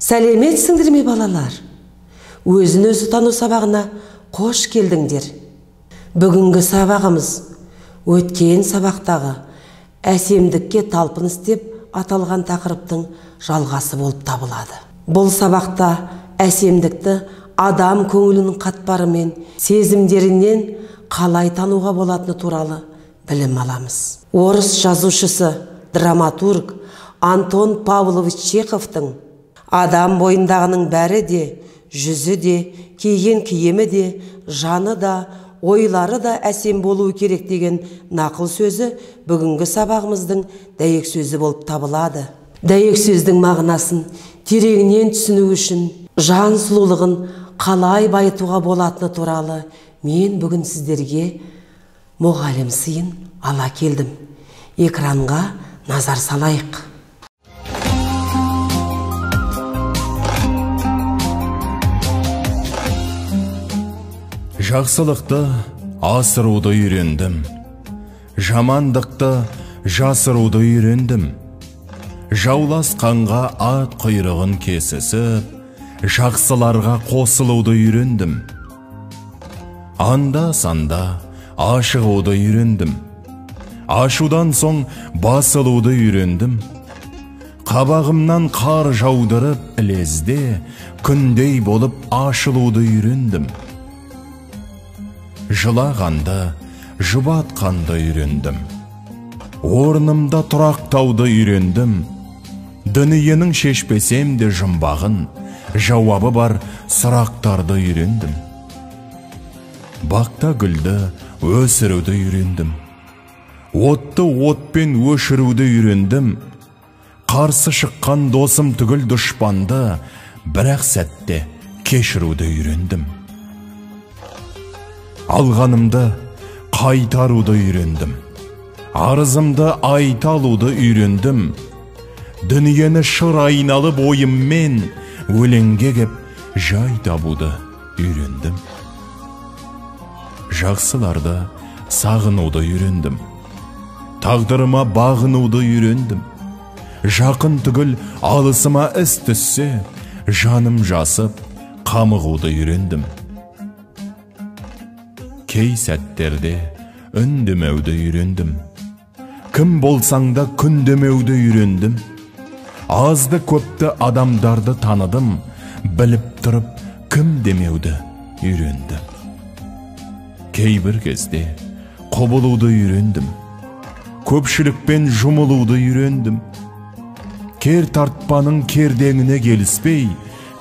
Сәлеметсіңдер ме, балалар? Өзін өзі тану сабағына қош келдіңдер. Бүгінгі сабағымыз өткен сабақтағы әсемдікке талпыныс деп аталған тақырыптың жалғасы болып табылады. Бұл сабақта әсемдікті адам көңілінің қатпары мен сезімдерінен қалай тануға болатыны туралы білім аламыз. Орыс жазушысы, драматург Антон Павлович Чеховтың адам бойындағының бәрі де, жүзі де, киген киімі де, жаны да, ойлары да әсем болуы керек деген нақыл сөзі бүгінгі сабағымыздың дәйек сөзі болып табылады. Дәйек сөздің мағынасын тереңінен түсіну үшін жан сұлулығын қалай байытуға болатыны туралы мен бүгін сіздерге мұғалім сыйын ала келдім. Экранға назар салайық. Жақсылықты асыруды үйрендім, жамандықты жасыруды үйрендім. Жауласқанға ат құйрығын кесісіп, жақсыларға қосылуды үйрендім. Анда-санда ашығуды үйрендім. Ашудан соң басылуды үйрендім. Қабағымнан қар жаудырып ілезде, күндей болып ашылуды үйрендім. Жылағанды, жұбатқанды үйрендім. Орнымда тұрақтауды үйрендім. Дүниенің шешпесем де жұмбағын, жауабы бар сұрақтарды үйрендім. Бақта гүлді өсіруді үйрендім. Отты отпен өшіруді үйрендім. Қарсы шыққан досым түгіл дұшпанды, бірақ сәтте кешіруді үйрендім. Алғанымды қайтаруды үйрендім. Арызымды айта алуды үйрендім. Дүниені шыр айналып ойыммен өлеңге кеп жай табуды үйрендім. Жақсыларды сағынуды үйрендім. Тағдырыма бағынуды үйрендім. Жақын түгіл алысыма іс түссе, жаным жасып қамығуды үйрендім. Кей сәттерде үндемеуді үйрендім. Кім болсаң да күндемеуді үйрендім. Азды көпті адамдарды таныдым, біліп тұрып кім демеуді үйрендім. Кейбір кезде құбылуды үйрендім. Көпшілікпен жұмылуды үйрендім. Кер тартпаның кердеңіне келіспей,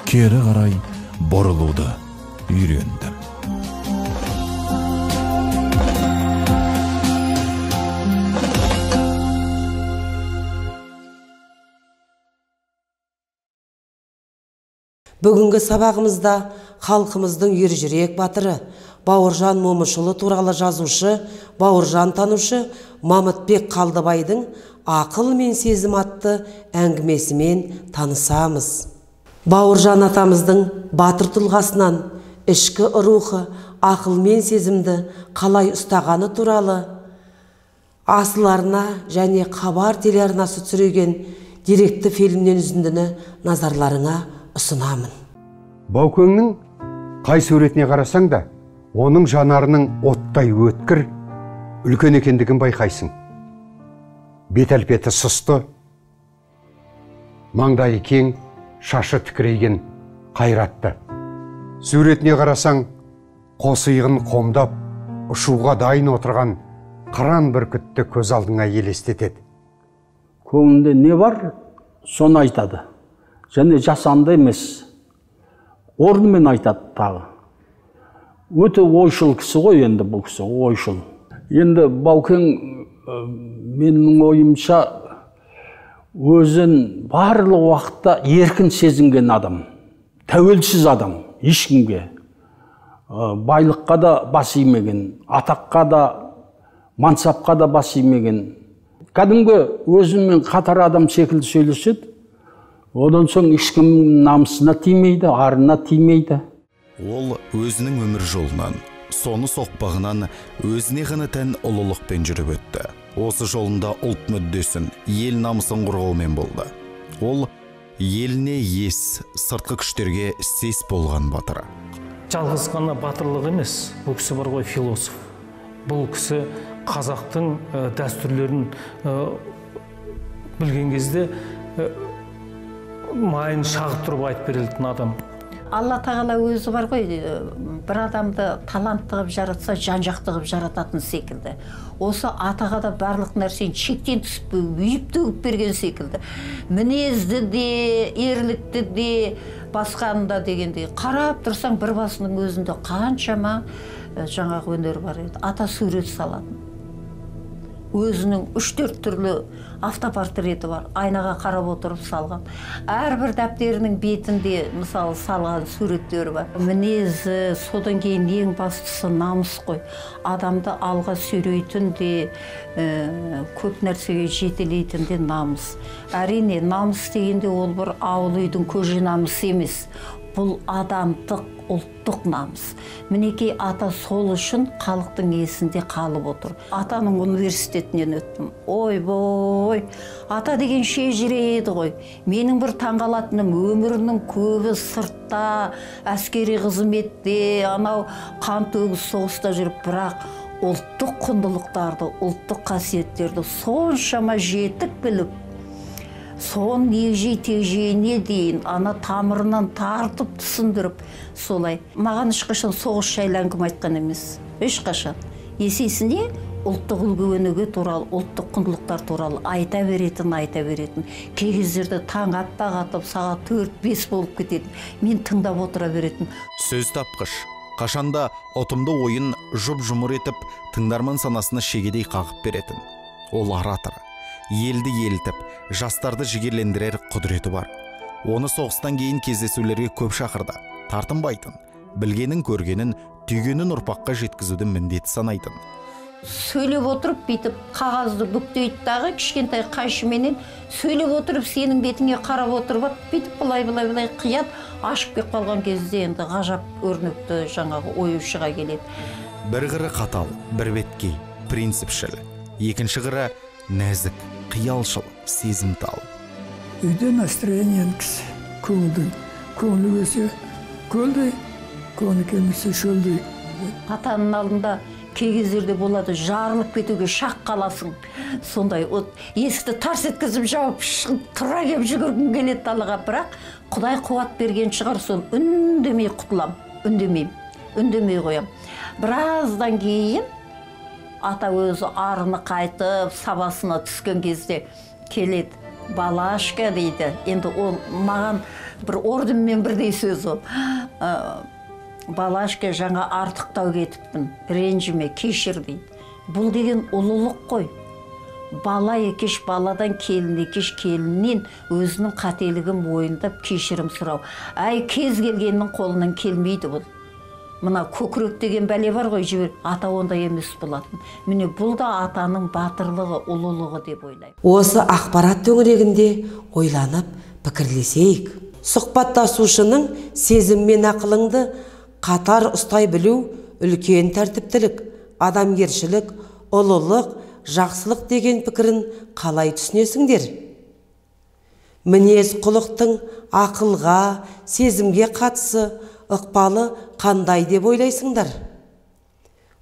кері қарай бұрылуды үйрендім. Бүгінгі сабағымызда халқымыздың ержүрек батыры Бауыржан Момышұлы туралы жазушы, Бауыржан танушы Мамытбек Қалдыбайдың «Ақыл мен сезім» атты әңгімесімен танысамыз. Бауыржан атамыздың батыр тұлғасынан ішкі рухы ақыл мен сезімді қалай ұстағаны туралы Асыл арна және Хабар телеарнасы түсірген деректі фильмнен үзіндіні назарларыңа ұсынамын. Баукеңнің қай суретіне қарасаң да, оның жанарының оттай өткір, үлкен екендігін байқайсың. Бет әлпеті сұсты, маңдайы кең, шашы тікірейген, қайратты. Суретіне қарасаң, қос иығын қомдап, ұшуға дайын отырған қыран бүркітті көз алдыңа елестетеді. Көңілінде не бар, соны айтады. Және жасанды емес, орнымен айтады тағы. Өте ойшыл кісі ғой енді бұл кісі, ойшыл. Енді Баукең, менің ойымша, өзін барлық уақытта еркін сезінген адам, тәуелсіз адам, ешкімге. Байлыққа да бас имеген, атаққа да, мансапқа да бас имеген. Кәдімгі өзімен қатар адам секілді сөйлеседі. Одан соң ешкім намысына тимейді, арына тимейді. Ол өзінің өмір жолынан, соны соқпағынан өзіне ғана тән ұлылықпен жүріп өтті. Осы жолында ұлт мүддесін, ел намысын қорғаумен болды. Ол Еліне ес, сыртқы күштерге сес болған батыр. Жалғыз ғана батырлық емес, бұл кісі бар ғой философ. Бұл кісі қазақтың дәстүрлерін білген кезде майын шағып тұрып айтып беретін адам. Алла тағала өзі бар ғой, бір адамды талантты қылып жаратса, жан-жақты қылып жарататын секілді. Осы атаға да барлық нәрсені шектен түсіп, үйіп төгіп берген секілді. Мінезді де, ерлікті де, басқаны да дегендей. Қарап тұрсаң, бір басының өзінде қаншама жаңағы өнер бар еді. Ата сурет салатын. Өзінің 3-4 түрлі автопортреті бар, айнаға қарап отырып салған. Әрбір дәптерінің бетінде, мысалы, салған суреттері бар. Мінезі, содан кейін ең бастысы намыс қой. Адамды алға сүйрейтін де, көп нәрсеге жетелейтін де намыс. Әрине, намыс дегенде ол бір ауыл үйдің көже намысы емес. Бұл адамдық, ұлттық намыс. Мінекей ата сол үшін халықтың есінде қалып отыр. Атаның университетінен өттім. Ой-бой, ата деген шежіре еді ғой. Менің бір таңғалатыным, өмірінің көбі сыртта, әскери қызметте, анау қан төгіс соғыста жүріп, бірақ ұлттық құндылықтарды, ұлттық қасиеттерді соншама жетік біліп, сон егжей-тегжейіне дейін ана тамырынан тартып түсіндіріп солай. Маған ешқашан соғыс жайлы әңгіме айтқан емес. Ешқашан. Есесіне ұлттық үлгі өнеге туралы, ұлттық құндылықтар туралы айта беретін, айта беретін. Кей кездерде таң аппақ атып, сағат 4-5 болып кететін. Мен тыңдап отыра беретін. Сөз тапқыш, қашанда ұтымды ойын жұп-жұмыр етіп, тыңдарман санасына шегедей қағып беретін. Ол оратор. Елді елітіп, жастарды жігерлендірер құдіреті бар. Оны соғыстан кейін кездесулерге көп шақырды. Тартынбайтын, білгенін, көргенін, түйгенін ұрпаққа жеткізуді міндет санайтын. Сөйлеп отырып, бүйтіп қағазды бүктейді дағы, кішкентай қайшыменен сөйлеп отырып, сенің бетіңе қарап отырып, бүйтіп былай-былай қияды, ашып кеп қалған кезде енді ғажап өрнекті жаңағы ою шыға келеді. Бір қыры қатал, бір беткей, принципшіл. Екінші қыры нәзік, қиялшыл, сезімтал. Үйде настроениенің кісі, көңілдің. Көңілі келсе көлдей, көңілі келмесе шөлдей. Атаның алдында кей кездерде болады, жарылып кетуге шақ қаласың. Сондай, есікті тарс еткізіп жауып, тұра кеп жүгіргім келеді далаға. Бірақ Құдай қуат берген шығар, сол үндемей құтылам, үндемеймін, үндемей қоям. Біраздан кейін ата өзі арыны қайтып, сабасына түскен кезде келеді. Балашка дейді. Енді ол маған бір орденмен бірдей сөз ол. Балашка, жаңа артықтау кетіппін, ренжіме, кешір дейді. Бұл деген ұлылық қой. Бала екеш баладан, келін екеш келіннен өзінің қателігін мойындап кешірім сұрау. Әй, кез келгеннің қолынан келмейді бұл. Мына көкірек деген бәле бар ғой, жібер. Ата ондай емес болатын. Міне бұл да атаның батырлығы, ұлылығы деп ойлаймын. Осы ақпарат төңірегінде ойланып, пікірлесейік. Сұхбаттасушының сезім мен ақылыңды қатар ұстай білу үлкен тәртіптілік, адамгершілік, ұлылық, жақсылық деген пікірін қалай түсінесіңдер? Мінез құлықтың ақылға, сезімге қатысы ықпалы қандай деп ойлайсыңдар?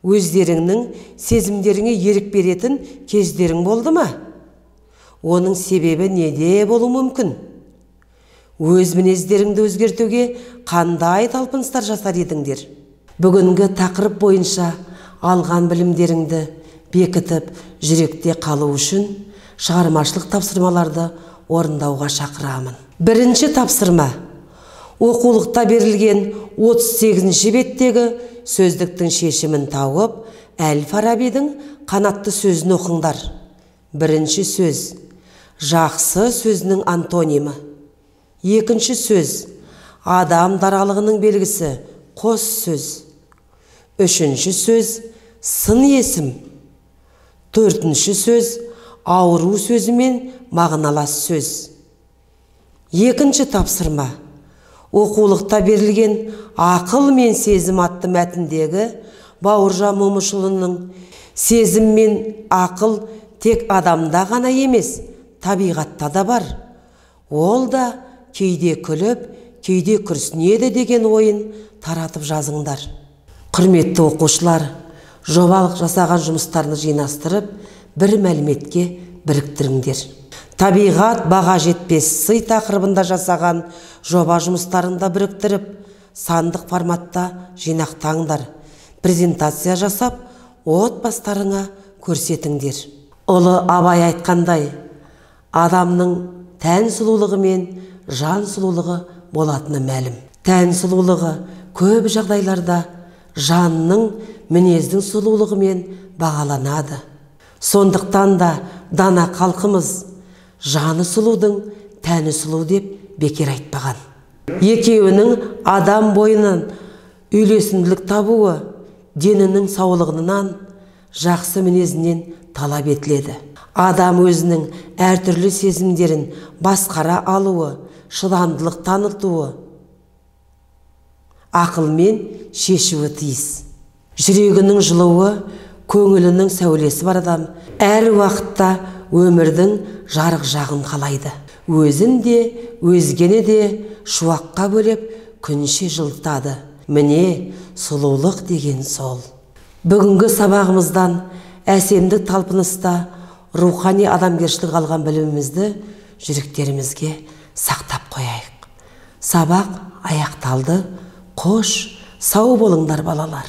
Өздеріңнің сезімдеріңе ерік беретін кездерің болды ма? Оның себебі неде болуы мүмкін? Өз мінездеріңді өзгертуге қандай талпыныстар жасар едіңдер? Бүгінгі тақырып бойынша алған білімдеріңді бекітіп, жүректе қалу үшін шығармашылық тапсырмаларды орындауға шақырамын. Бірінші тапсырма. Оқулықта берілген 38-ші беттегі сөздіктің шешімін тауып, Әл-Фарабидің қанатты сөзін оқыңдар. Бірінші сөз жақсы сөзінің антонимі. Екінші сөз адам даралығының белгісі, қос сөз. Үшінші сөз сын есім. Төртінші сөз ауру сөзімен мағыналас сөз. Екінші тапсырма. Оқулықта берілген ақыл мен сезім атты мәтіндегі Бауыржан Момышұлының сезім мен ақыл тек адамда ғана емес, табиғатта да бар. Ол да кейде күліп, кейде күрсінеді деген ойын таратып жазыңдар. Құрметті оқушылар, жобалық жасаған жұмыстарны жинастырып, бір мәліметке біріктіріңдер. Табиғат баға жетпес сый тақырыбында жасаған жоба жұмыстарын да біріктіріп, сандық форматта жинақтаңдар. Презентация жасап, отбасыларыңа көрсетіңдер. Ұлы Абай айтқандай, адамның тән сұлулығы мен жан сұлулығы болатыны мәлім. Тән сұлулығы көп жағдайларда жанның, мінездің сұлулығымен бағаланады. Сондықтан да дана халқымыз жаны сұлудың тәні сұлу деп бекер айтпаған. Екеуінің адам бойынан үйлесімділік табуы денінің саулығынан, жақсы мінезінен талап етіледі. Адам өзінің әртүрлі сезімдерін басқара алуы, шыдамдылық танытуы, ақылмен шешуі тиіс. Жүрегінің жылуы, көңілінің сәулесі бар адам әр уақытта өмірдің жарық жағын қалайды. Өзін де, өзгені де шуаққа бөлеп, күнше жылытады. Міне, сұлулық деген сол. Бүгінгі сабағымыздан әсемдік талпыныста рухани адамгершілік алған білімімізді жүректерімізге сақтап қояйық. Сабақ аяқталды. Қош, сау болыңдар балалар.